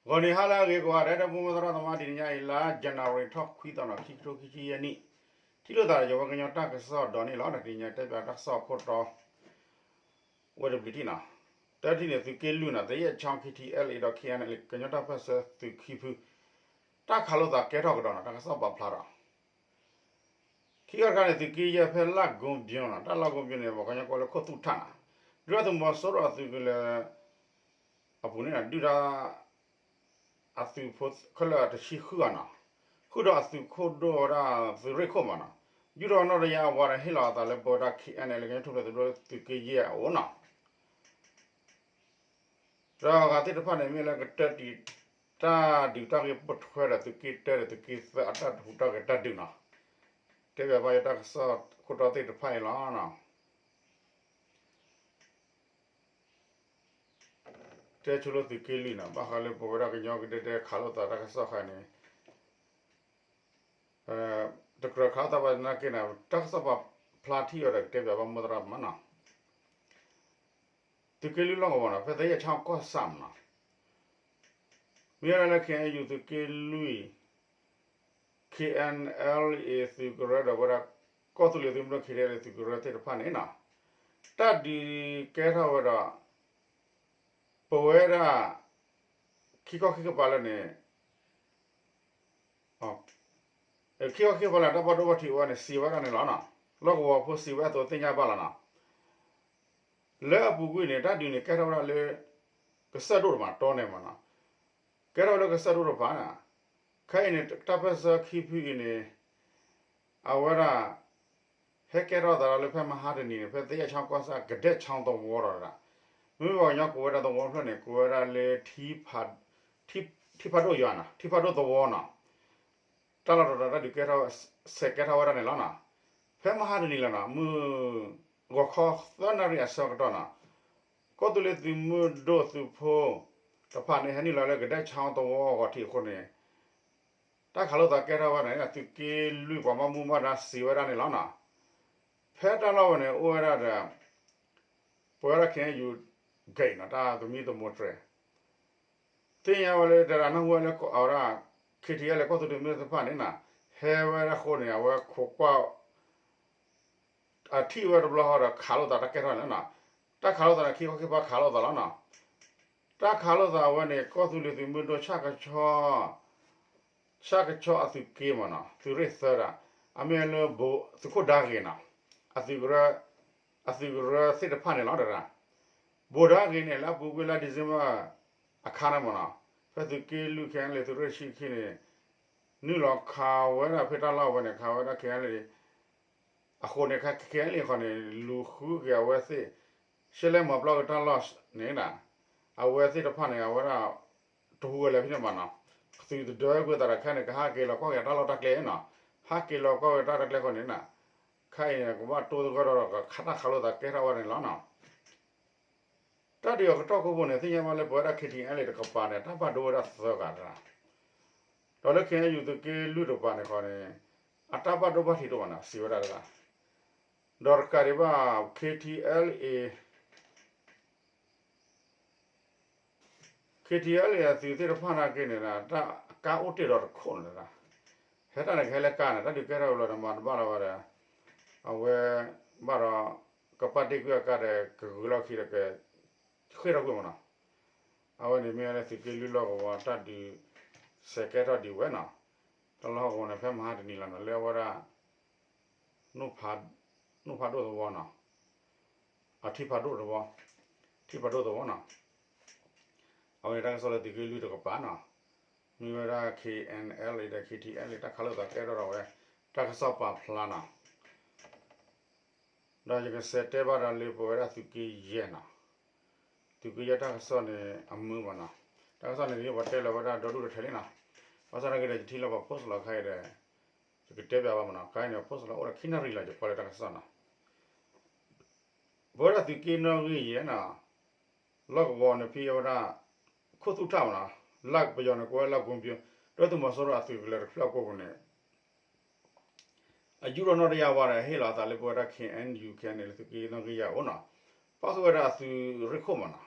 ဂီၤနံၤဟါလၢအဂ့ၤကိးဂၤဒဲး ဒီပုၢ်ဝဲၢ်သရၣ်သမါ တနံၤညါအံၤလါ January ထီၣ်ခွံသီနီၤ ခံကထိခံဆံယဲၢ်နံၣ်, ထံၣ်လိာ်သးဒီးယဝဲကညီတၢ်ကစီၣ်ဒီးန့ၣ်လီၤ. တနံၤညါတဲပၠးတၢ်ကစီၣ်အခိၣ်တီ ဝဲတဘျုးထံၣ်နီၤ, တထံၣ်န့ၣ် သုးက့လွံၢ်နီၤ သယဲၢ်ခၠီ K T L A ဒီး K N L A ကညီတၢ်ပၢၢ်ဆၢသုးခံဖု တၢ်ခးလိာ်သးကဲထီၣ်ကဒီးနီၤ တၢ်ကစီၣ်ပာ်ဖျါဒီး ခံခီတခါန့ၣ် သုးက့ယဲၢ်ဖဲလၢ်ကိဘံနီၤ တၢ်လၢ်ကိဘံန့ၣ် ပှၤကညီကိးလၢခိၣ်သူၣ်ထၣ်နီၤ, ဒုၣ်ဒါသုးမီၤစိရိၤအသုးကလၢၤ အပူၤန့ၣ် ဒုၣ်ဒါ အသုးဖိခဲလၢာ်တဆံဃုဂၤနီၤ, ဃုာ်ဒီးအသုးခိၣ်ဒိၣ်ဝဲဒၣ်သုးရ့ၣ်ခိၣ်မးနီၤ, ယူၢ်ထီၣ်နီၣ်တယၢ်အဝဲဒီးဟ့ၣ်လီၤအသးလၢပဝဲဒၣ် K N L A ကညီထူၣ်ဖျဲးသုးဒိၣ်သုးက့ယဲၢ်အအိၣ်နီၤ, ဒီးအဂၤသ့ၣ်တဖၣ်န့ၣ် မ့ၢ်လၢကတၢၢ်တံာ် တၢ်ဒုးတၢ်ဂ့ၢ်ပိာ်ထွဲဒီးသုးက့တၢဒီးသုးက့သၢအတၢ်ဟူးတၢ်ဂဲၤတၢ်ဒုးနီၤ, တဲပၠးဘၣ်ယတၢ်ကစီၣ်ခိၣ်တီသ့ၣ်တဖၣ်အံၤလီၤ. တဲဆိလၢသုးက့လွံၢ်နီၤ ဘၣ်ဃးလၢပဝဲဒၣ်ကညီကဒဲဒဲခးလိာ်သးတၢ်ကစီၣ်ခါန့ၣ် တကြၢးခးလိာ်သးဘၣ်သနာ်က့န့ၣ် တၢ်ကစီၣ်ပာ်ဖျါထံၣ်အီၤဒီးကတဲပၠးဘၣ်မိၢ်သရၣ်မးနီၤ, သုးက့လွံၢ်လီၢ်ကဝီၤနီၤ ဖဲသယဲၢ်ခၠီကီၢ်ဆၣ်မးနီၤ, မ့ၢ်ဝဲဒၣ်လၢ K N U သုးက့လွံၢ် K N L A သုးကရၢဒီးဝဲဒၣ် ကီၢ်သူလ့ၤသုးမုၢ်ဒိၣ် K T L A သုးကရၢသ့ၣ်တဖၣ်န့ၣ်နီၤ, တၢ်ဒုးကဲထီၣ်ဝဲဒီး ပဝဲဒၣ် ခံခီခံကပၤလၢန့ၣ် ခံခီခံကပၤလၢတၢ်ဘၣ်ဒိဘၣ်ထံးအိၣ်ဝဲန့ၣ် စံးဝဲဒၣ်န့ၣ်လီၤနီၤ, လီၢ်ကဝီၤဖိစံးဝဲအသိးသ့ၣ်ညါဘၣ်လီၤနီၤ, လၢအပူၤကွံာ်န့ၣ် တၢ်ဒုးန့ၣ်ကဲထီၣ်ဝဲဒၣ်လၢ ကစၢၢ်ဒိၣ်တမးတီန့ၣ်မးနီၤ, ကဲထီၣ်ဝဲလၢကစၢၢ်ဒိၣ်တဖၣ်န့ၣ်, ခဲအံၤန့ၣ် တၢ်ပၢၢ်ဆၢခံဖုအံၤန့ၣ် အဝဲဒၣ် ဟဲကဲထီၣ်သးဒီးလၢဖဲမဟါတနံၤန့ၣ် ဖဲသယဲၢ်ခၠီကီၢ်ဆၣ် ကဒဲၣ်ခၠီသဝီဒီးဒၣ်, မ့မ့ၢ်ပှၤကညီကိးဝဲဒၣ်သဝီဖျၢၣ်န့ၣ် ကိးဝဲဒၣ်လၢ ထံဖးဒိၣ်ယွၤနီၤ ထံဖးဒိၣ်သဝီနီၤ, တၢ်လီၢ်တတီၤတၢ်ဒုးကဲထီၣ် ဆဲးကဲထီၣ်ဝဲဒၣ်န့ၣ်လီၤနီၤ, ဖဲမဟါတနံၤလီၤနီၤ မုၢ်ဂီၤခီသၢနၣ်ရံၣ်အဆၢကတီၢ်နီၤ, ကီၢ်သူလ့ၤသုးမုၢ်ဒိၣ်သုးဖိတဖၣ်န့ၣ် ဟဲနုာ်လီၤလၢကဒဲၣ်ခၠီသဝီအဂီၢ်ထံးအဃိန့ၣ် တၢ်ခးလိာ်သးကဲထီၣ်ဝဲန့ၣ် သုးက့လွံၢ်ပှၤဘၣ်မူဘၣ်ဒါစံးဝဲဒၣ်န့ၣ်လီၤနီၤ, ဖဲတၢ်လီၢ်ဝဲန့ၣ် အိၣ်ဝဲဒၣ်ဒီး ပဝဲဒၣ် K N U gate နီၤ တၢ်သမံသမိးတြဲၤ သ့ၣ်ညါဝဲလၢတၢ်နၢ်ဟူဝဲလၢအဝဲဒၣ် K T L A ကီၢ်သူလ့ၤသုးမုၢ်ဒိၣ်သ့ၣ်တဖၣ်န့ၣ်နီၤ, ဟဲဝဲဒၣ်အဃိန့ၣ် အဝဲခိးကွၢ် အထံၣ်ဝဲတဘျီဃီဒီးခးလိာ်သးတၢ်ကဲထီၣ်န့ၣ်နီၤ, တၢ်ခးလိာ်သးန့ၣ် ခံခီခံကပၤခးလိာ်သးလီၤနီၤ, တၢ်ခးလိာ်သးဝဲန့ၣ် ကီၢ်သူလ့ၤသုးမုၢ်ဒိၣ် ဆၣ်ကဆီအသုးက့မးနီၤ သုးရ့ၣ်သၢဒီး အမ့ၢ်လၢ သုးခိၣ်ဒါဂ့ၤနီၤ အသုးကရၢ အသုးကရၢသ့ၣ်တဖၣ်န့ၣ်လီၤတဒၣ်, ဘိးဒါဂ့ၤန့ၣ် လၢအပူၤကွံာ်လါ December အခါန့ၣ်မးနီၤ, ဖဲသုးက့လွံၢ် K N L A သုးရ့ၣ်ဆံခံန့ၣ် နုာ်လီၤခးဝဲဒၣ်ဖဲတၢ်လီၢ်ဝဲန့ၣ် ခးဝဲဒၣ် K N L A အဃိန့ၣ် K N L A ဃီန့ၣ် လူၤဃုက့ၤအဝဲသ့ၣ် ရှဲလဲမၤပျီက့ၤတၢ်လီၢ်န့ၣ် အဝဲသ့ၣ်တဖၣ်န့ၣ် အဝဲဒၣ် တဟူးဂဲၤလၢၤဖဲန့ၣ်မးနီၤ, သုးတဒၢကွံာ်သးဒီးခဲန့ၣ် ကဟးက့ၤလီၤကွၢ်က့ၤတၢ်လီၢ်တၢ်ကျဲနီၤ, ဟးက့ၤလီၤကွၢ်က့ၤတၢ်တၢ်ကျဲဃီန့ၣ်နီၤ, ခဲအံၤန့ၣ် ကဘၣ်တိသဂၢၢ်ဒီး ကခးတၢ်ခးလိာ်သးကဲထီၣ်ဝဲန့ၣ်လီၤနီၤ. တၢ်ဒုးအကတီၢ်ခိၣ်ဖိန့ၣ် သ့ၣ်ညါဘၣ်လၢပဝဲဒၣ် K T L A တကပၤန့ၣ် အတၢ်ဘၣ်ဒိဝဲဒၣ်သၢဂၤတဂၤ, ဒီးလၢ K N U သုးက့လွံၢ်တကပၤန့ၣ်ဃီန့ၣ် အတၢ်ဘၣ်ဒိဘၣ်ထံးတအိၣ်ဘၣ်နီၤ စံးဝဲဒၣ်တဂၤ, ဒီးတကးဒံးဘၣ် K T L A K T L A အသုးသ့ၣ်တဖၣ်နာ်က့န့ၣ် တၢ်ကါအိၣ်တ့ၢ်ဒီးတခိၣ်န့ၣ်, ဟဲတၢ်န့ၣ်ကဟဲလၢကါန့ၣ် တၢ်ဒုးကဲထီၣ်ဝဲလီၤန့ၣ် မၤတဘၣ်လီၤဝဲဒီး အဝဲဘၣ်ဒီး ကပာ်တ့ၢ်ကွံာ်အကါဒီး ကဂုၤလီၢ်ခံဒီးက ဃ့ၢ်ထီၣ်ကွံာ်မးနီၤ, အဝဲန့ၣ်မ့ၢ်လၢသုးက့လွံၢ်လီၢ်ကဝီၤတၢ်ဒုး ဆဲးကဲထီၣ်ဒံးဝဲနီၤ, တၢ်လီၢ်ကဝီၤန့ၣ် ဖဲမဟါတနံၤလီၤန့ၣ် လၢအဝဲဒၣ် နိၣ်ဖးဒိၣ်သဝီနီၤ, အထံဖးဒိၣ်သဝီ, ထံဖးဒိၣ်သဝီနီၤ, အဝဲန့ၣ်တၢ်ကစီၣ်လၢသုးက့လွံၢ်တကပၤနီၤ, မ့ၢ်ဝဲဒၣ် K N L A ဒီး K T L A တၢ်ခးလိာ်သးကဲထီၣ်ဒီးဝဲ တၢ်ကစီၣ်ပာ်ဖျါနီၤ, ဒီးယကဆဲးတဲဘၣ်ဒီးလၢပဝဲဒၣ်သုးက့ယဲၢ်နီၤ, သုးက့ယဲၢ်တၢ်ကစီၣ်န့ၣ်အမုာ်ဘၣ်နီၤ, တၢ်ကစီၣ်န့ၣ် ပှၤတဲလီၤဝဲဒၣ်ဒီဒူၣ်တထဲလံနီၤ, ဘၣ်ဆၣ်သနာ်က့ဒီး ယထံၣ်လၢပှၤ post လီၤခါအံၤဒီး ယကတဲပၠးဘၣ်မးနီၤ, ခါအံၤန့ၣ် post လီၤအိၣ်ဒီးခံနၣ်ရံၣ်လီၤ ယကွၢ်လၢတၢ်ကစီၣ်နီၤ ပဝဲဒၣ်သုးက့နီၣ်ဂံၢ်ယဲၢ်နီၤ, လီၢ်ကဝီၤန့ၣ်ဖဲအဝဲဒၣ် ခိၣ်သူၣ်ထၣ်မးနီၤ, လၢပယီၤန့ၣ်ကိးဝဲလၢ ကိဘံ, ဒီးသုးမီၤစိရိၤအသုးကလၢၤတဖျၢၣ်အကိာ်ပူၤန့ၣ် အယူၢ်ထီၣ်နီၣ်တယၢ်ဝါဒီး ဟ့ၣ်လီၤအသးလၢပဝဲဒၣ် K N U K N L A သုးက့နီၣ်ဂံၢ်ယဲၢ်အအိၣ်နီၤ, ပၣ်ဃုာ်ဝဲဒၣ်အသုးရ့ၣ်ခိၣ်မးနီၤ,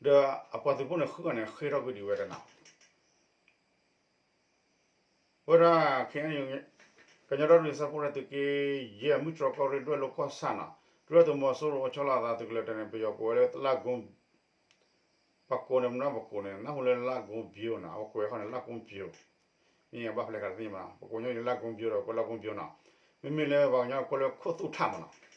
ဒီးအပှၤသုးဖိန့ၣ်ဃုဂၤန့ၣ် ဃ့ၢ်ထီၣ်ကွံာ်ဒံးဝဲဒၣ်နီၤ. အဝဲဒၣ် ခ့ၣ်အဲၣ်ယူၣ် ကညီဒီတဘ့ၣ်စၢဖှိၣ်ဒီးသုးက့ယဲၢ် မုၢ်တြီၢ်ကီၢ်ရ့ၣ်ဒွဲၣ်လိၤကီၢ်ဆၣ်နီၤ, ဒုၣ်ဒါသုးမီၤစိရိၤအိၣ်ဆီလီၤအသးသုးကလၢၤတဲန့ၣ် ပယီၤကိးဝဲလၢလၢၢ်ကိ ပကိးန့ၣ် မနုၤပကိးန့ၣ် နၢ်ဟူလၢလၢၢ်ကိဘျိနီၤ, အဝဲကိးဝဲခီန့ၣ် လၢၢ်ကိဘျိ, မ့ၢ်ဘၣ်ဖဲလဲၣ်တသ့ၣ်ညါဘၣ်နီၤ, ပကိးညီန့ၣ်လၢၢ်ကိဘျိဒီး ကိးလၢၢ်ကိဘျိနီၤ, မ့မ့ၢ်လၢပှၤကညီကိးလၢခိၣ်သူၣ်ထးမးနီၤ.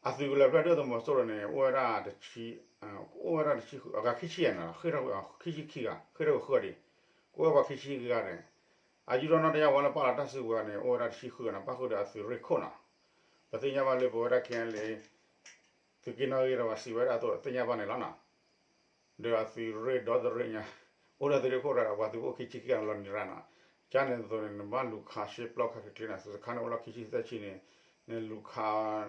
အသုးကလၢၤဖျၢၣ်ဒုၣ်ဒါသုးမီၤစိရိၤန့ၣ် အိၣ်ဝဲဒၣ်တဆံ, အိၣ်ဝဲဒၣ်တဆံဃု, အဂၤခံဆံယဲၢ်နီၤ, ဃ့ၢ်ထီၣ်ခံဆံခံဂၤ, ဃ့ၢ်ထီၣ်ဃုဂၤဒံး, ကအိၣ်ဝဲပှၤခံဆံဂၤန့ၣ်, အယူၢ်ထီၣ်နီၣ်တယၢ်ဝဲလၢပာ်လီၤတၢ်စုကဝဲၤန့ၣ် အိၣ်ဝဲဒၣ်တဆံဃုဂၤန့ၣ် ပၣ်ဃုာ်ဒီးအသုးရ့ၣ်ခိၣ်နီၤ. ပသ့ၣ်ညါဘၣ်လၢပဝဲဒၣ် ခ့ၣ်အဲၣ်ယူၣ် သုးက့နီၣ်ဂံၢ်ဒီးပှၤစံးဝဲဒၣ်အသိးသ့ၣ်ညါဘၣ်န့ၣ်လီၤနီၤ. ဒီးအသုးရ့ၣ်ဒီသရ့ၣ်ညါ, အိၣ်ဒီးသုးရ့ၣ်ခိၣ်ဒီး ပှၤသုးဖိခံဆံခံဂၤန့ၣ်လီၤန့ၢ်ရၣ်နီၤ. ကန့ၣ်အသိးန့ၣ် နဘၣ်လူၤခးရှဲပျီခးက့ၤကျ့နီၤ, သုးစခါန့ၣ်အိၣ်လီၤခံဆံသၢဆံန့ၣ်, နလူၤခး,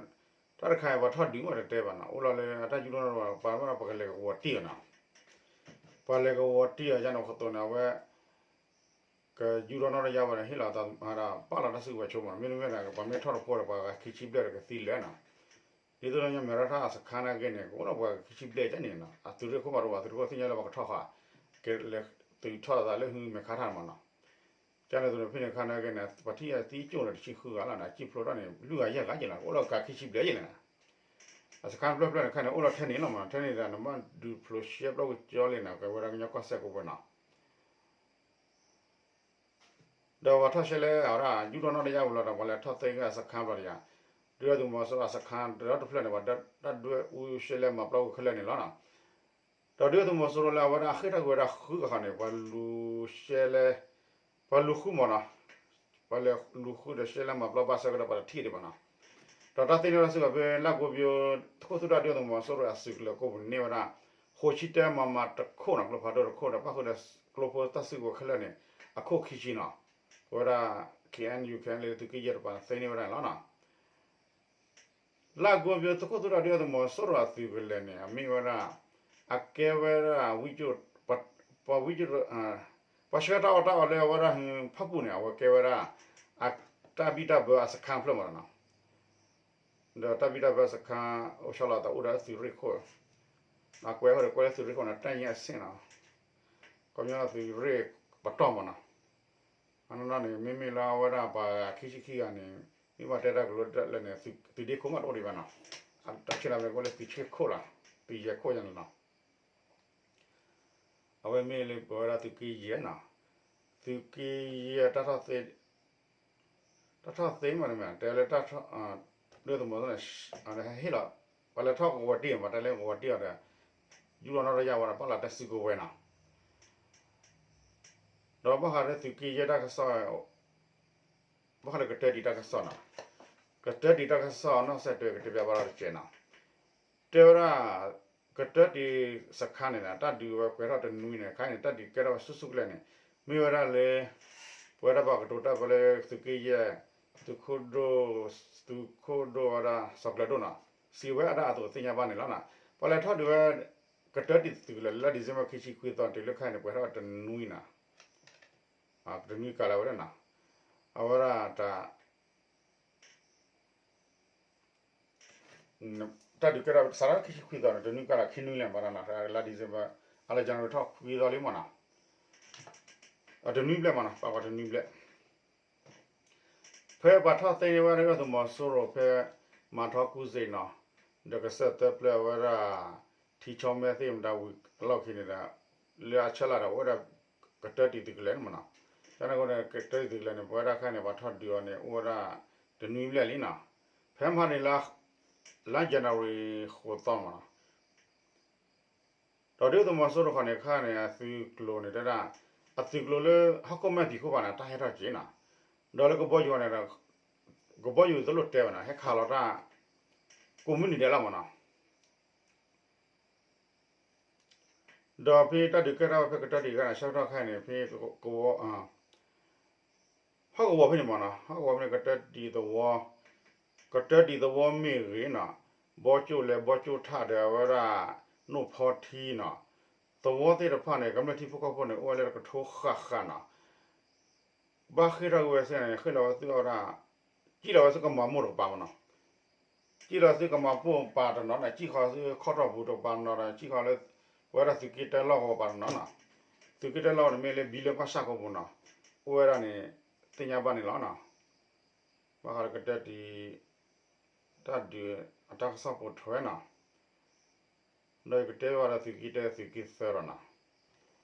တၢ်တခါအံၤပှၤထီၣ်ဒုးမးတတဲဘၣ်နီၤ, အိၣ်လီၤလၢအတၢ်ယူၢ်ထီၣ်နီၣ်တယၢ်ဝဲ ပှၤမ့ၢ်ပှၤကလဲၤကဝီၤတံၢ်အီၤနီၤ, ပှၤလဲၤကဝီၤတံၢ်အီၤယန့ၣ်အသိးန့ၣ် အဝဲ ကယူၢ်ထီၣ်နီၣ်တယၢ်ဝဲဒီး ဟ့ၣ်လီၤသးဒီး ပာ်လီၤတၢ်စုကဝဲၤဆိမးနီၤ, မ့တမ့ၢ်ဒီး ပှၤမ့ၢ်ထီၣ်တဖိဒီး ပှၤဂၤခံဆံဘျဲၣ်ဒီးကသံလၢာ်နီၤ. ဒ်သိးလၢညါမဲာ်ရထၢၣ်အစခါနာ်က့န့ၣ် ကအိၣ်ဒီးပှၤခံဆံဘျဲၣ်ကန့ၣ်နီၤ, အသုးရ့ၣ်ခိၣ်မးဒီး ပှၤသုးရ့ၣ်ခိၣ်သ့ၣ်ညါလၢပှၤကထီၣ်ဃာ်, ကလဲၤသုးထီၣ်သးလၢဟုမ့ၢ်ခါထါမးနီၤ. ကန့ၣ်အသိးန့ၣ် ဖဲန့ၣ်ခါနာ်က့န့ၣ် ပှၤထံၣ်အသံကၠိၣ်န့ၣ် တဆံဃုဂၤလီၤနီၤ, အစံၣ်ဖျိထီၣ်န့ၣ် လွံၢ်ဂၤယဲၢ်ဂၤယဲၢ်လီၤ, အိၣ်လီၤကးခံဆံဘျဲၣ်ယဲၢ်လီၤနီၤ. အစခါတဖျၢၣ်ဖျၢၣ်န့ၣ် ခဲန့ၣ် အိၣ်လီၤထဲန့ၣ်လီၤမးနီၤ, ထဲန့ၣ်ဒီး နဘၣ်ဒုးဖျိးရှဲပျီဝံၤကၠီလံနီၤ, ကဝဲဒၣ်ကညီကီၢ်စဲၣ်ကဝဲၤနီၤ. ဒီးပှၤထီၣ်ရှဲလဲၣ်အဝဲဒၣ် ယူၢ်ထီၣ်နီၣ်တယၢ်ဝံၤလီၤဒီး ပှၤလဲၤထီၣ်သ့ၣ်ဂ့ၤအစခါဘျီဒီးယၤ, ဒုၣ်ဒါသုးမီၤစိရိၤအစခါ တဒီတဖျၢၣ်န့ၣ် ပှၤတၢ်ဒွဲၣ်အူရှဲလဲၣ်မၤပျီဝံၤခဲလၢာ်န့ၣ်လီၤနီၤ. ဒီးဒုၣ်ဒါသုးမီၤစိရိၤလၢအဝဲဒၣ်အဃ့ၢ်ထီၣ်ကွံာ်ဝဲဒၣ်ဃုကခီန့ၣ် ပှၤလူၤရှဲလဲၣ်, ပှၤလူၤဃုမးနီၤ, ပှၤလဲၤလူၤဃုဒီးရှဲလဲၣ်မၤပျီဘၣ်ဆၢကတီၢ်ပှၤတထံၣ်ဒံးဘၣ်နီၤ. ဒီးတၢ်သ့ၣ်နီၣ်တၢ်စုကဝဲၤဖဲလၢၢ်ကိဘျိ သုးခိၣ်သူၣ်ဒၣ်ဒုၣ်ဒါသုးမီၤစိရိၤအသုးကလၢၤကိးပူၤန့ၢ်ဝဲဒၣ် ဃိးဆံတၢ မမ တခိၣ်နီၤ, ကျိဖးဒိၣ်တခိၣ်ဒီး ပၣ်ဃုာ်ဒီးကျိဖိတၢ်စုကဝဲၤခဲလၢာ်န့ၣ် အခိၣ်ခံဆံနီၤ, ပဝဲဒၣ် ခ့ၣ်အဲၣ်ယူၣ် ခ့ၣ်အဲၣ်ယူၣ် သုးက့ယဲၢ်တပၤသ့န့ၢ်ဝဲဒၣ်န့ၣ်လီၤနီၤ. လၢၢ်ကိဘျိသုးခိၣ်သူၣ်ဒၣ်ဒုၣ်ဒါသုးမီၤစိရိၤအသုးကလၢၤန့ၣ် အမ့ၢ်ဝဲဒၣ် အကဲဝဲဒၣ် ပှၤဝံကၠိ, ပှၤဆှၢတၢ်အီၣ်တၢ်အီလၢအဝဲဒၣ်ဟူဖၣ်ပူၣ်န့ၣ် အဝဲကဲဝဲဒၣ် အတၢ်ဘံၣ်တၢ်ဘၢအစခါဖျၢၣ်မးနီၤ. ဒီးတၢ်ဘံၣ်တၢ်ဘၢစခါ အိၣ်ဆီလီၤသးအိၣ်ဒီးသုးရ့ၣ်ခိၣ်, အကွဲးဃီဒီးကွဲးလၢသုးရ့ၣ်ခိၣ်န့ၣ် တၢ်ယံၤအဆ့ၣ်နီၤ, ကီၢ်ပယီၤသုးရ့ၣ်ပတီၢ်မးနီၤ. အနီၢ်နီၢ်န့ၣ် မ့မ့ၢ်လၢအဝဲဒၣ်ပှၤဂၤခံဆံခံဂၤန့ၣ် မ့ၢ်ပှၤတဲတၢ်ကလိတၢ်လၢန့ၣ် သုးဒ့ခိၣ်မးတအိၣ်ဒံးဘၣ်နီၤ. တၢ်ဆ့ၣ်နီၤမ့ၢ်ကွဲးလၢသုးဆ့ခိၣ်လီၤ, သုးယဲၢ်ခိၣ်ယဲၢ်န့ၣ်နီၤ. အဝဲမ့ၢ်လၢပဝဲဒၣ်သုးက့ယဲၢ်နီၤ, သုးက့ယဲၢ် တၢ်ထီၣ်သ့မးန့ၣ် တဲလၢတၢ်ထီၣ်, ဒုၣ်ဒါသုးမီၤစိရိၤန့ၣ် ဟ့ၣ်လီၤ, ပှၤလဲၤထီၣ်ကဝီၤတံၢ်အီၤ ပှၤတဲလၢကဝီၤတံၢ်အီၤဒီး ယူၢ်လီၤနီၣ်တယၢ်ဝဲဒီး ပာ်လီၤတၢ်စုကဝဲၤနီၤ. ဒီးဘၣ်ဃးလၢသုးက့ယဲၢ်တၢ်ကစီၣ်, ဘၣ်ဃးလၢကတၢၢ်တံာ်တၢ်ကစီၣ်နီၤ, ကတၢၢ်တံာ်တၢ်ကစီၣ်နီၢ်စဲးတၢးကတဲဘၣ်ပှၤဒီးတကဲးနီၤ. တဲဝဲဒၣ် ကတၢၢ်တံာ်စခါန့ၣ် တၢ်ဒုးဝဲပှဲၤထီၣ်တနွံန့ၣ် ခါန့ၣ် တၢ်ဒုးကဲထီၣ်ဝဲဆူၣ်ဆူၣ်ကလဲာ်န့ၣ် မ့ၢ်ဝဲဒၣ်လၢ ပဝဲဒၣ်ပှၤကတိၤတၢ်ပၢလၢသုးက့ယဲၢ် သုးခိၣ်ဒိၣ်, သုးခိၣ်ဒိၣ်ဝဲဒၣ် စီၤကျၢၤဒိၣ်နီၤ, စံးဝဲအတၢ်အသိးသ့ၣ်ညါဘၣ်န့ၣ်လီၤနီၤ. ပှၤလဲၤထီၣ်ဒုးဝဲ ကတၢၢ်တံာ်သုးကလၢၤလၢ December ခံဆံခွံသီတုၤလၢခဲအံၤန့ၣ် ပှဲၤထီၣ်ဝဲတနွံနီၤ, တနွံကလးဝဲဒၣ်နီၤ. အဝဲဒၣ်တၢ် တၢ်ဒုးကဲထီၣ်စးထီၣ်ခံဆံခွံသီန့ၣ် တနွံကလးခံနွံလဲၣ်ဘၣ်နီၤ, လါ December အလၢ January ထီၣ်ခွံသီလံမ့ၢ်နီၤ, တနွံဘျဲၣ်မ့ၢ်နီၤ, ပာ်ဝဲတနွံဘျဲၣ်. ဖဲပှၤထီၣ်သ့န့ၢ်ဝဲဒၣ်ဒုၣ်ဒါသုးမီၤစိရိၤဖဲ မၤထီကူစ့နီၤ, ဒီးကစၢၢ်သၢပျဲၢ်အဝဲဒၣ် ထံဆီမဲသ့ၣ်မတၤဝံၤအလီၢ်ခံန့ၣ်ဒီး လၢအဆၢလၢ်ဒီးအိၣ်ဝဲဒၣ်ကတၢၢ်တံာ်သုးကလၢၤန့ၣ်မ့ၢ်နီၤ, တၢ်န့ၣ်အဃိန့ၣ် ကတၢၢ်တံာ်သုးကလၢၤန့ၣ် ပဝဲဒၣ်ခဲအံၤန့ၣ် ပှၤထီၣ်ဒုးအီၤန့ၣ် အိၣ်ဝဲဒၣ်တနွံဘျဲၣ်လံနီၤ, ဖဲမဟါန့ၣ် လါ January ဃိးသီမ့ၢ်နီၤ. ဒီးဒုၣ်ဒါသုးမီၤစိရိၤတခီန့ၣ် ခဲအံၤန့ၣ် အသုးကျိၤန့ၣ်တဲဒၣ် အသုးကျိၤလၢဟီၣ်ခိၣ်မဲာ်သံၣ်ခိၣ်ဘၣ်န့ၣ် တၢ်ဟဲထီၣ်က့ၤနီၤ, ဒီးလၢကဘီယူၤန့ၣ်ဒီး ကဘီယူၤတလိၣ်တဲဘၣ်နီၤ ဟဲခးလီၤတၢ် ကိးမုၢ်နံၤဒဲးလီၤမ့ၢ်နီၤ. ဒီးဖဲတၢ်ဒုးကဲထီၣ်ဖဲကတၢၢ်တံာ်ခါန့ၣ် ဆၢကတီၢ်ခဲအံၤန့ၣ် ဖဲကဝီၤ ဟီၣ်ကဝီၤဖဲန့ၣ်မ့ၢ်နီၤ ဟီၣ်ကဝီၤဖဲန့ၣ် ကတၢၢ်တံာ်သဝီ, ကတၢၢ်တံာ်သဝီမ့ၢ်ဂ့ၤနီၤ, ဘီကၠိလဲၤဘီကၠိထးဒီးအဝဲဒၣ် နိၣ်ဖီထံနီၤ, သဝီသ့ၣ်တဖၣ်န့ၣ် ကမျၢၢ်ထံဖိကီၢ်ဖိန့ၣ် အိၣ်ဝဲလၢကထိဃၣ်ဃၣ်နီၤ. ဘၣ်ဃ့ၢ်ထီၣ်ကွံာ်ဝဲစ့ၢ်န့ၣ် ဃ့ၢ်လီၤဝဲသုအဝဲဒၣ် စံၣ်လီၤဝဲသုကမၤမိၢ်တကပၤမ့ၢ်နီၤ, စံၣ်လီၤသုကမၤပိၢ်ပၤတနီၤန့ၣ် စံၣ်ဃီၤသုခီၣ်ထီၣ်ပူၤတကပၤနီၤဒီး စံၣ်ဃီၤလၢ ဝဲဒၣ်သုးက့တၢလီၢ်ကဝီၤပာ်တနီၤနီၤ, သုးက့တၢလီၢ်န့ၣ်မ့ၢ်လၢဘံလၢကီၢ်ဆၣ်ကိးပူၤနီၤ, အိၣ်ဝဲဒၣ်န့ၣ် သ့ၣ်ညါဘၣ်န့ၣ်လီၤနီၤ. ဘၣ်ဃးဒီးကတၢၢ်တံၤ တၢ်ဒုးအတၢ်ကစီၣ်ပိာ်ထွဲနီၤ, ဒီးယကတဲဘၣ်ဒီးသုးက့တၢသုးက့သၢဒီးနီၤ,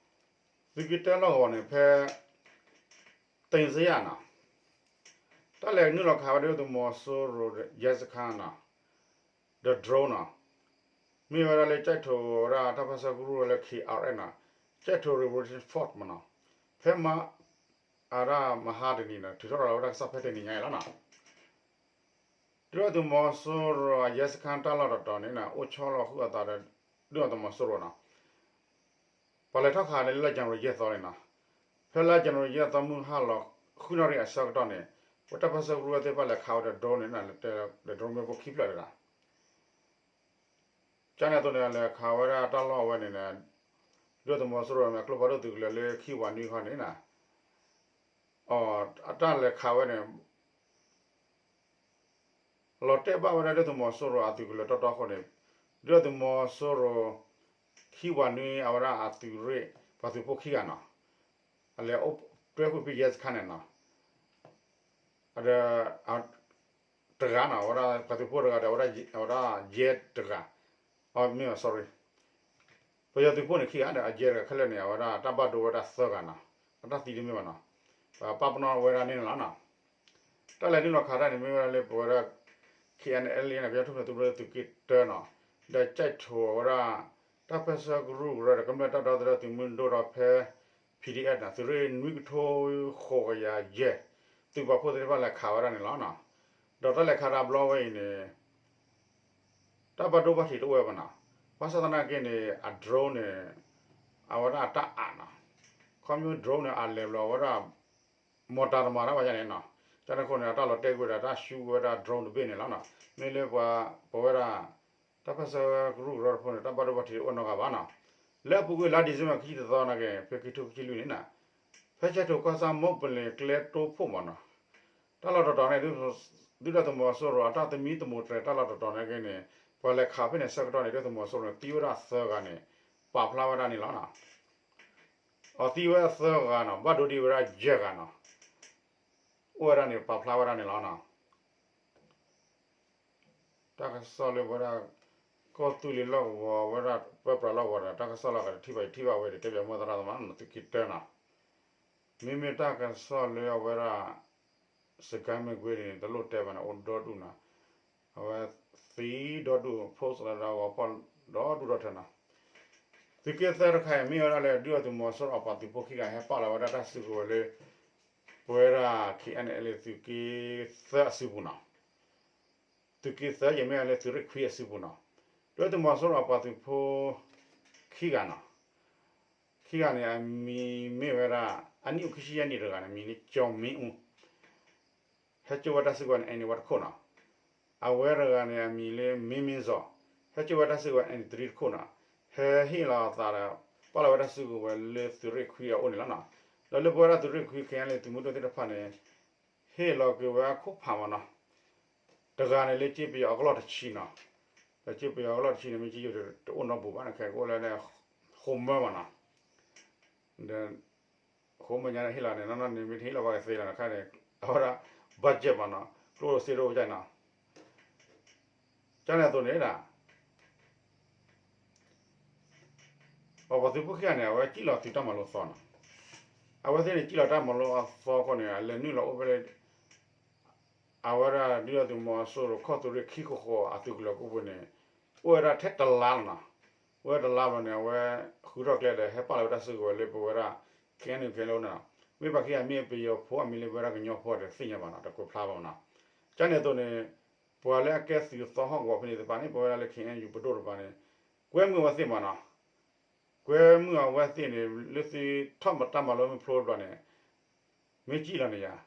သုးက့တၢလီၢ်ကဝီၤန့ၣ် ဖဲ သ့ၣ်စယၣ်နီၤ, တၢ်လဲၤနုာ်လီၤခးဝဲဒၣ်ဒုၣ်ဒါသုးမီၤစိရိၤ ရဲစခန်းနီၤ, ဒီး drone နီၤ, မ့ၢ်ဝဲဒၣ်လၢကၠဲးထိးဝဲဒၣ် တၢ်ပၢၢ်ဆၢကရူၢ်ဝဲလၢ K R N နီၤ, ကၠဲးထိး Revolution Force မနီၤ, ဖဲမ အဒၣ်မဟါတနံၤနီၤ ထုးထီၣ်လီၤဝဲဒၣ်ကစီၣ်ဖဲတနံၤညါအံၤလီၤနီၤ. ဒုၣ်ဒါသုးမီၤစိရိၤအရဲစခန်းတၢ်လီၢ်တတီၤန့ၣ်နီၤ အိၣ်ဆီလီၤဃုာ်အသးဒီး ဒုၣ်ဒါသုးမီၤစိရိၤနီၤ, ပှၤလဲၤထီၣ်ခးန့ၣ်လၢ January ယဲၢ်သီန့ၣ်နီၤ, ဖဲလါ January ယဲၢ်သီမုၢ်ဟါလီၤ ဃုနၣ်ရံၣ်အဆၢကတီၢ်န့ၣ် ပတၢ်ပၢၢ်ဆၢကရူၢ်ဝဲသ့ၣ်တဖၣ်လဲၤခးဝဲဒီး drone န့ၣ်နီၤ, ဒီး drone မ့ၢ်ပိၢ်ခံဖျၢၣ်တဂၤ ကန့ၣ်အသိးန့ၣ် လဲၤခးဝဲဒၣ်တၢ်လီၢ်ဝဲန့ၣ်နီၤ, ဒုၣ်ဒါသုးမီၤစိရိၤန့ၣ် ကျိဖးဒိၣ်သုးကလၢၤလၢခံဝးနွံခီန့ၣ်နီၤ, အတၢ်လဲၤခးဝဲန့ၣ် လီၤတဲာ်ဘၣ်ဝဲဒၣ်ဒုၣ်ဒါသုးမီၤစိရိၤအသုးကလၢၤတီတီအဃိန့ၣ်, ဒုၣ်ဒါသုးမီၤစိရိၤ ခံဝးနွံအဝဲဒၣ်အသုးရ့ၣ် ပှၤသုးဖိခံဂၤနီၤ, အလဲၤအိၣ်တွဲဃုာ်ဖဲရဲစခန်းန့ၣ်နီၤ, ဒီး တဂၤနီၤ, အဝဲဒၣ်ပှၤသုးဖိတဂၤဒီး အဝဲဒၣ်ယဲၢ်တဂၤ, မ့ၢ် sorry, ပယီၤသုးဖိန့ၣ်ခံဂၤဒီး အယဲၢ်တဂၤခဲလၢာ်န့ၣ် အဝဲဒၣ်တၢ်ဘၣ်ဒိဝဲဒၣ်သၢဂၤနီၤ, အတၢ်သံတမ့ၢ်ဘၣ်နီၤ, ပပာ်ပနီၣ်ဝဲဒၣ်န့ၣ်လီၤနီၤ. တၢ်လဲၤနုာ်လီၤခးတၢ်န့ၣ် မ့ၢ်ဝဲဒၣ်လၢပဝဲဒၣ် K N L A န့ၣ် ကညီထူၣ်ဖျဲးသုးမုၢ်ဒိၣ်သုးက့တၢနီၤ, ဒီးကၠဲးထိးဝဲဒၣ် တၢ်ပၢၢ်ဆၢကရူၢ်ကရၢဒီး ကမျၢၢ်တၢ်ဒီသဒၢသုးမုၢ်ဒိၣ်ဒီးဖဲ P D F နီၤ, သုးရ့ၣ်နွံကထိဃိးကယၤယဲၢ် သုးပာ်ဖှိၣ်သ့ၣ်တဖၣ်လဲၤခးဝဲဒၣ်န့ၣ်လီၤနီၤ. ဒီးတၢ်လဲၤခးတၢ်ဘျီဝဲအံၤန့ၣ် တၢ်ဘၣ်ဒိဘၣ်ထံးတအိၣ်ဝဲဘၣ်နီၤ. ဘၣ်ဆၣ်သနာ်က့န့ၣ် အ drone န့ၣ် အဝဲဒၣ်အတၢ်အးနီၤ. ခီဖျိ drone န့ၣ် အလဲၤဘျီဝဲဒၣ် မီၢ်တၢ်တမၤတၢ်ဘၣ်ယါန့ၣ်နီၤ. ကန့ၣ်အဃိန့ၣ် အတၢ်လီၤတဲာ်ကွံာ်ဒီး တၢ်ဆူဝဲဒၣ် drone တဘ့ၣ်န့ၣ်လီၤနီၤ. မ့ၢ်လၢပှၤ ပဝဲဒၣ် တၢ်ပၢၢ်ဆၢကရူၢ်ကရၢတဖၣ်န့ၣ် တၢ်ဘၣ်ဒိဘၣ်ထံးတအိၣ်နီတဂၤဘၣ်နီၤ. လၢအပူၤကွံာ်လါ December ခံဆံတသီနာ်က့ ဖဲခံထိခံဆံလွံၢ်န့ၣ်နီၤ, ဖဲကၠဲးထိးကီၢ်ဆၣ် မိၢ်ပလ့ၤကျဲတိဖိမးနီၤ, တၢ်လီၢ်တတီၤန့ၣ် ဒုၣ်ဒါသုးမီၤစိရိၤအတၢ်သမံသမိးတြဲၤတၢ်လီၢ်တတီၤနာ်က့န့ၣ် ပှၤလဲၤခးဖဲန့ၣ်ဆၢကတီၢ်န့ၣ် ဒုၣ်ဒါသုးမီၤစိရိၤန့ၣ် သံဝဲဒၣ်သၢဂၤန့ၣ် ပာ်ဖျါဝဲဒၣ်န့ၣ်လီၤနီၤ. အသံဝဲသၢဂၤနီၤ, ဘၣ်ဒိဒံးဝဲဒၣ်ယဲၢ်ဂၤနီၤ, အိၣ်ဝဲဒၣ်န့ၣ် ပာ်ဖျါဝဲဒၣ်န့ၣ်လီၤနီၤ. တၢ်ကစီၣ်လၢပဝဲဒၣ် ကီၢ်သူလ့ၤလီၢ်ကဝီၤဝဲဒၣ် ပၢပြးလီၢ်ကဝီၤဒီး တၢ်ကစီၣ်လီၤဂာ်တထံၣ်ဘၣ်ယထံၣ်ဘၣ်ဝဲဒီး တဲဘၣ်မီၢ်သရၣ်သမါနီၤ သုးက့တၢနီၤ. မ့မ့ၢ်တၢ်ကစီၣ်လၢအဝဲဒၣ် စကဲမ့ၢ်ကွ့န့ၣ် တလိၣ်တဲဘၣ်န့ၣ် အိၣ်ဒီဒူၣ်နီၤ. အဝဲသံဒီဒူၣ် post လၢဒၣ်ဂီၤဖီၣ်ဒီဒူၣ်ဒီထၢနီၤ. သုးက့သၢတခါအံၤ မ့ၢ်ဝဲဒၣ်လၢ ဒုၣ်ဒါသုးမီၤစိရိၤအပှၤသုးဖိခံဂၤ ဟဲပာ်လီၤဝဲဒၣ်တၢ်စုကဝဲၤလၢ ပဝဲဒၣ် K N L A သုးက့သၢအစုပူၤနီၤ. သုးက့သၢယဲၢ်မ့ၢ်ဝဲလၢသုးရ့ၣ်ခွံအစုပူၤနီၤ. ဒုၣ်ဒါသုးမီၤစိရိၤအပှၤသုးဖိခံဂၤနီၤ. ခံဂၤန့ၣ် အမံၤမ့ၢ်ဝဲဒၣ် အနံၣ်အိၣ်ခံဆံယဲၢ်နံၣ်တဂၤန့ၣ် မံၤလၢကၠီၤမ့အူ ဟဲကၠိဝဲတၢ်စုကဝဲၤန့ၣ် N one တခိၣ်နီၤ. အဝဲတဂၤန့ၣ် အမံၤလၢမ့မ့ၣ်စီၤ ဟဲကၠိဝဲတၢ်စုကဝဲၤ N three တခိၣ်နီၤ. ဟဲဟ့ၣ်လီၤအသးဒီး ပာ်လီၤဝဲတၢ်စုကဝဲၤလၢသုးရ့ၣ်ခွံအအိၣ်န့ၣ်လီၤနီၤ. ဒီးလၢပဝဲဒၣ်သုးရ့ၣ်ခွံ K N L A သုးမုၢ်ဒိၣ်သ့ၣ်တဖၣ်န့ၣ် ဟ့ၣ်လီၤက့ၤဝဲအခိၣ်ဖးမးနီၤ. တဂၤန့ၣ်လၢကၠ့ပယီၤအကလီၢ်တဆံနီၤ. ဒီးကၠ့ပယီၤအကလီၢ်တဆံန့ၣ် မ့ၢ်ကၠ့ယိၤတအိၣ်နီတပူၤဘၣ်န့ၣ် ခဲကအိၣ်လၢ ဃိးမၢမးနီၤ. ဒီး ဃိးမၢညါန့ၣ်ဟ့ၣ်လီၤန့ၣ် နီၢ်နီၢ်န့ၣ် မ့ၢ်တဟ့ၣ်လီၤဘၣ်ကသ့လီၤန့ၣ် ခါန့ၣ် အဝဲဒၣ် budget မးနီၤ ကျိၣ်စ့တအိၣ်ကၢ်နီၤ. ကန့ၣ်အသိးန့ၣ်ဒၣ် ပှၤသုးဖိခံဂၤန့ၣ် အဝဲကံၣ်လီၤသုးတၢ်မၤလိအသီနီၤ. အဝဲသ့ၣ်န့ၣ် ကံၣ်လီၤတၢ်မၤလိအသီအဃိန့ၣ် အလဲၤနုာ်လီၤအိၣ်ဖဲလၢ အဝဲဒၣ်ဒုၣ်ဒါသုးမီၤစိရိၤခီၣ်သုးရ့ၣ်ခံကဃီၤအသုးကလၢၤကိၣ်ပူၤန့ၣ် အိၣ်ဝဲဒၣ်ထဲတလါလီၤနီၤ. အိၣ်ဝဲတလါဘျီန့ၣ် အဝဲဃုထီၣ်ကျဲဒီး ဟဲပာ်လီၤဝဲတၢ်စုကဝဲၤလၢပဝဲဒၣ် K N U K N L A န့ၣ်နီၤ. မ့ၢ်ပှၤခံဂၤမ့ၢ်ပယီၤဖိ အမံၤလၢပဝဲဒၣ်ကညီဖိဒီးသ့ၣ်ညါဘၣ်နီၤ တကွဲးဖျါဘၣ်မးနီၤ. ကန့ၣ်အသိးန့ၣ် ပှၤလၢအကဲသုးသီဟီၣ်ကဝီၤဖဲန့ၣ်သ့ၣ်တဖၣ်န့ၣ် ပဝဲဒၣ်လၢ K N U ပဒိၣ်တဖၣ်န့ၣ် ကွဲမုာ်ဝဲသ့ၣ်မးနီၤ. ကွဲမုာ်အဝဲသ့ၣ်န့ၣ် လၢသုထီၣ်တၢ်မၤလိမ့ၢ်ဖျိတဘျီန့ၣ် မ့ၢ်ကံၣ်လီၤန့ၣ်ယၤ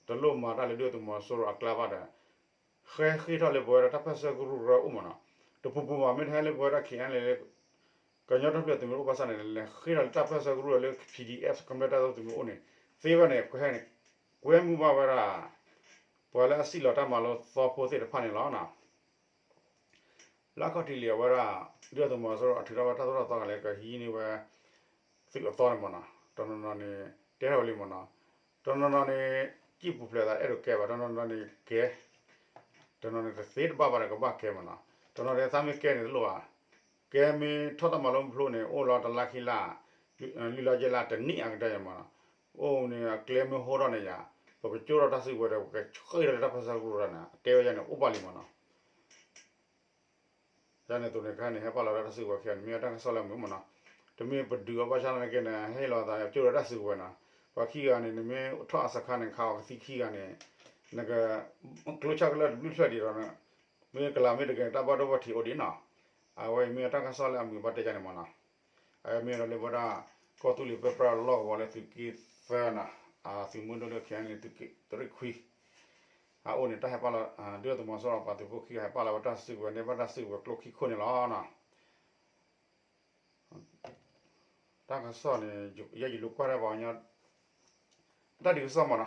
တလိၣ်မၤတၢ်လၢဒုၣ်ဒါသုးမီၤစိရိၤအကျါဘၣ်ဒီး ဃဲဃ့ထီၣ်လၢပဝဲဒၣ်တၢ်ပၢၢ်ဆၢကရူၢ်ကရၢအိၣ်မးနီၤ. တပူၤပူၤမး မ့ၢ်တဟဲလၢပဝဲဒၣ် K N L A လၢ ကညီထူၣ်ဖျဲးသုးမုၢ်ဒိၣ်အိၣ်ဘၣ်ဆၣ်န့ၣ် လဲၤဃ့ထီၣ်လၢတၢ်ပၢၢ်ဆၢကရူၢ်လၢ P D F ကမျၢၢ်တၢ်ဒီသဒၢသုးမုၢ်အိၣ်န့ၣ် သ့ဝဲန့ၣ် ကဟဲန့ၣ် ကွဲမုာ်ဘၣ်ဝဲဒၣ် ပှၤလၢအစံၣ်လီၤတၢ်မၤလိသီဖိသ့ၣ်တဖၣ်န့ၣ်လီၤနီၤ. လၢအခီၣ်ထံးလံအဝဲဒၣ် ဒုၣ်ဒါသုးမီၤစိရိၤအထုးထီၣ်ဝဲတၢ်သိၣ်တၢ်သီဂၤလၢကဟံးန့ၢ်ဝဲ သုးအသီန့ၣ်မ့ၢ်နီၤ, တနီၤနီၤန့ၣ် တဲထီၣ်ဝဲလံမ့ၢ်နီၤ, တနီၤနီၤန့ၣ် စံၣ်ပူၤဖျဲးသးအဲၣ်ဒိးကဲဘၣ်, တနီၤနီၤန့ၣ်ကဲ, တနီၤန့ၣ်တသ့တဘၣ်ဘၣ်ဒီးကဘၣ်ကဲမ့ၢ်နီၤ, တနီၤန့ၣ်သးမ့ၢ်ကဲန့ၣ်တလိၣ်ဘၣ်, ကဲမ့ၢ်ထီၣ်တၢ်မၤလိမ့ၢ်ဖျိန့ၣ် အိၣ်လီၤတလါခံလါ လွံၢ်လါယဲၢ်လါတနံၣ်အကတၢၢ်ယဲမ့ၢ်နီၤ, အိၣ်န့ၣ်အကျဲမ့ၢ်ဟိထီၣ်န့ၣ်ယၤ ပကကၠိထီၣ်တၢ်စုကဝဲၤဒီး ပကဃ့ၢ်ထီၣ်လၢတၢ်ပၢဆှၢကရူၢ်တၢ်န့ၣ် အတဲဝဲယဲန့ၣ်အိၣ်ပာ်လံမ့ၢ်နီၤ. ယန့ၣ်သိးန့ၣ်ခါန့ၣ် ဟဲပာ်လီၤဝဲဒၣ်တၢ်စုကဝဲၤခံဂၤန့ၣ် မ့ၢ်တၢ်ကစီၣ်လၢအမုာ်မ့ၢ်နီၤ, တမ့ၢ်ပဒုးအီၤဘၣ်ဆၣ်နာ်က့န့ၣ် ဟ့ၣ်လီၤသးကၠိဒီးတၢ်စုကဝဲၤနီၤ, ပှၤခံဂၤန့ၣ် နမ့ၢ်ထီၣ်အစခါန့ၣ် ခးအီၤကသံခံဂၤန့ၣ် နက ကျိဆၣ်ကလၢာ်တဘျုးဖျၢၣ်ဒံးဒီး မ့ၢ်ကလၤမ့ၢ်တဂ့ၤ တၢ်ဘၣ်ဒိဘၣ်ထံးအိၣ်ဒံးနီၤ, အဝဲအံၤမ့ၢ်တၢ်ကစီၣ်လၢအမုာ်ဘၣ်တဲယန့ၣ်မ့ၢ်နီၤ. အဝဲမ့ၢ်ဒီးလၢဝဲဒၣ် ကီၢ်သူလ့ၤပၢပြးလီၢ်ကဝီၤလၢသုးက့သၢနီၤ, အသုးမုၢ်ဒိၣ်လၢ ခဲအံၤန့ၣ် သုးက့သရံးခွံ အအိၣ်န့ၣ် တၢ်ဟဲပာ်လီၤ ဒုၣ်ဒါသုးမီၤစိရိၤပှၤသုးဖိခံဂၤ ဟဲပာ်လီၤဝဲတၢ်စုကဝဲၤန့ၢ်ဘၣ်တၢ်စုကဝဲၤကျိခံခိၣ်န့ၣ်လီၤ. တၢ်ကစီၣ်န့ၣ် ယဲယလူၤကွၢ်ဒၣ်ပှၤကညီ တၢ်ဒုးကစီၣ်မ့ၢ်နီ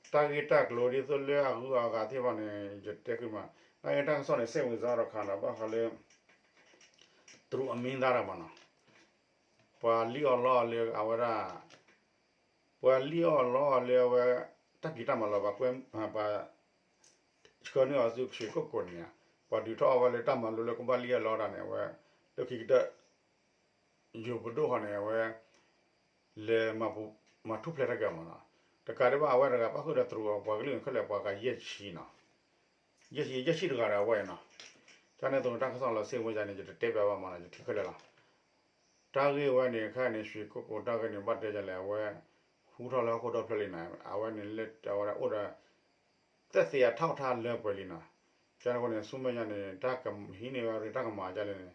ၤ, တၢ်ဂ့ၢ်တၢ်ကျိၤဒ်သိးလၢအဂုၤအဂၤသ့ၣ်တဖၣ်န့ၣ် ယတဲဃုာ်မး, တၢ်ဂ့ၢ်တၢ်ကစီၣ်န့ၣ် စ့ၣ်ဝံၤစါဒီးခါဒီး ဘၣ်ဃးလၢ တရူးအမံသါတဂၤမ့ၢ်နီၤ, ပှၤလံၣ်အီၣ်လီအီၣ်လၢအဝဲဒၣ် ပှၤလံၣ်အီၣ်လီအီၣ်လၢအဝဲ တၢ်ဖံးတၢ်မၤလီၤ ပှၤကွဲ ပှၤ ဆှၢန့ၢ်အီၤဆူရွှေကုက္ကိုန့ၣ်ဧါ, ပှၤဒုးထီၣ်အီၣ်ဝဲလၢတၢ်မၤလိလၢကဘၣ်လံၣ်အီၣ်လီအီၣ်တၢ်န့ၣ် အဝဲ လၢခံကတၢၢ် ယိၤပဒိၣ်ဃီန့ၣ် အဝဲ လဲၤမၤထူၣ်ဖျဲးတၢ်က့ၤမ့ၢ်နီၤ, တကးဒံးဘၣ် အဝဲတဂၤပၣ်ဃုာ်ဒီးတရူးအပှၤကလုာ်ခဲလၢာ် ပှၤဂၤယဲၢ်ဆံနီၤ, ယဲၢ်ဆံ ယဲၢ်ဆံတဂၤဒီးအဝဲအံၤနီၤ, ကန့ၣ်သိးန့ၣ် တၢ်ကစီၣ်လီၤစ့ၣ်ဝဲယၤန့ၣ် ယတတဲပျးဘၣ်မ့ၢ်နီၤ ယထံၣ်ခဲလၢာ်လီၤ. တၢ်ဂ့ၢ်ဝဲန့ၣ် ခဲအံၤန့ၣ် ရွှေကုက္ကိုတၢ်ဂ့ၢ်န့ၣ် ဘၣ်တဲယၤလဲၣ် အဝဲ ဟူထီၣ်လၢဟီၣ်ခိၣ်ဒီဖျၢၣ်လံနီၤ, အဝဲန့ၣ်လၢအဝဲဒၣ်အိၣ်ဒီး သက်သေအထောက်အထားလၢပှဲၤလံနီၤ, ကန့ၣ်အဃိန့ၣ် ဆူမဲာ်ညါန့ၣ် တၢ်ကဟံးန့ၢ်ဝဲတၢ်ကမၤဒ်လဲၣ်န့ၣ်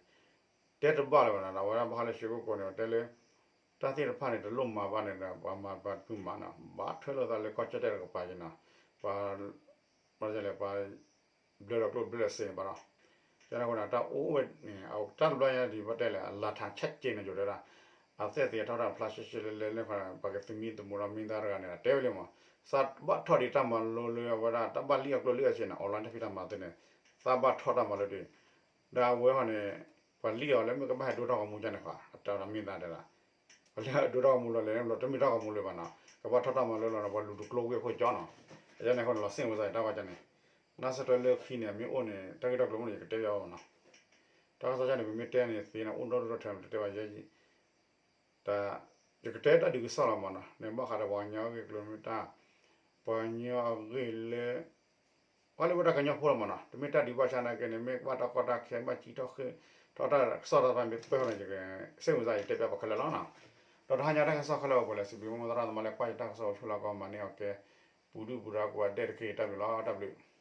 တဲတဘၣ်လၢၤဘၣ်နီၤ, အဝဲဒၣ်ဘၣ်ဃးလၢရွှေကုက္ကိုန့ၣ် တဲလၢ တၢ်သ့ၣ်တဖၣ်န့ၣ် တလိၣ်မၤဘၣ်န့ၣ်ဒီး ပှၤမၤပှၤတဖုမၤနီၤ, ဘၣ်ထွဲလိာ်သးလၢကီၢ်ကၠီၣ်တဲၣ်တကပၤက့ၤနီၤ, ပှၤ ဘၣ်လဲၣ် ပှၤ ဘျၢဒီးကျိၣ်ဘျၢဒီးစ့ၢ်န့ၣ်ဘၣ်ဒီး, ကန့ၣ်အဃိန့ၣ် တၢ်အိၣ်ဝဲန့ၣ် အတၢ်တဘျီညါဒ်ဘၣ်တဲလဲၣ် အလၤထးဆဲးက့ၤန့ၣ်ယိၤတဲဒၣ်, အသက်သေအထောက်အထားဖျါရှဲရှဲလဲလဲလၢ ပှၤကသမံသမိးဒီးမံသါတဂၤန့ၣ် တဲဝဲလံမး, သးဘၣ်ထီၣ်ဒံးတၢ်မၤလိလၢအဝဲဒၣ် တၢ်ဘၣ်လံၣ်အီၣ်ကျိၣ်လံၣ်အီၣ်စ့ၢ်န့ၣ် online တၢ်ဖံးတၢ်မၤသ့န့ၣ် သးဘၣ်ထီၣ်တၢ်မၤလိဒံး, ဒီးအဝဲဟီန့ၣ် ပှၤလံၣ်အီၣ်လၢမ့ၢ်ကဘၣ်ဟဲဒိတၢ်ဂီၤမူကန့ၣ်ဃီ အတၢ်မံသါတဲဒၣ် ပှၤလၢအဒိတၢ်ဂီၤမူလီၤလဲၣ်န့ၣ် တမ့ၢ်တၢ်ဂီၤမူလၢၤဘၣ်နီၤ, ကဘၣ်ထီၣ်တၢ်မၤလိလီၤန့ၣ် ပှၤလူၤတကျိဝံၤအခိၣ်ကၠီနီၤ, အယဲန့ၣ်အဃိန့ၣ် လီၤစ့ၣ်ဝဲစၢ်တၢ်ဝဲန့ၣ်, နၢ်စဲးတၢ်လၢခံန့ၣ် အမ့ၢ်အိၣ်န့ၣ် တၢ်ဂ့ၢ်တၢ်ကျိၤမ့ၢ်န့ၣ် ယကတဲဘၣ်အီၤနီၤ, တၢ်ကစီၣ်န့ၣ် ပမ့ၢ်တဲန့ၣ်သ့န့ၣ် အိၣ်ဒီဒူၣ်ဒီထၢ တတဲဘၣ်ယဲ တၢ် ယကတဲတၢ်ဒုးကစီၣ်လီၤမးနီၤ, န့ၣ်ဘၣ်ဃးဒီးပှၤကညီအဂ့ၢ်ကျိၤမ့ၢ်တၢ်, ပှၤကညီအဂ့ၢ်လၢ ပှၤလၢဝဲဒၣ်ကညီဖိလီၤမးနီၤ, တမ့ၢ်တၢ်ဒုးဘၣ်ဆၣ်နာ်က့န့ၣ် မ့ၢ်ကဘၣ်တၢ်ကီတၢ်ခဲ ဘၣ်စံးထီၣ်ဃ့ထီၣ်တၢ်ကစီၣ်တၢ်သ့ၣ်တဖၣ်မ့ၢ်ပၢၢ်ဃီန့ၣ် ယကစ့ၣ်ဝံၤစၢ် ယတဲပျးပှၤခဲလၢာ်လီၤနီၤ, ဒီးတဟါညါတၢ်ကစီၣ်ခဲလၢာ်အိၣ်ပှဲၤလဲၣ် စံးဘျုးမိၢ်သရၣ်သမါလၢကွၢ်ယတၢ်ကစီၣ်အိၣ်ဆူၣ်လီၤကီမၤန့ၢ်အီၤကဲ ပူၤဒုၣ်ပူၤဒါကိးဂၤဒဲးတက့ၢ် တၢ်ဘျုးလီၤ တၢ်ဘျုး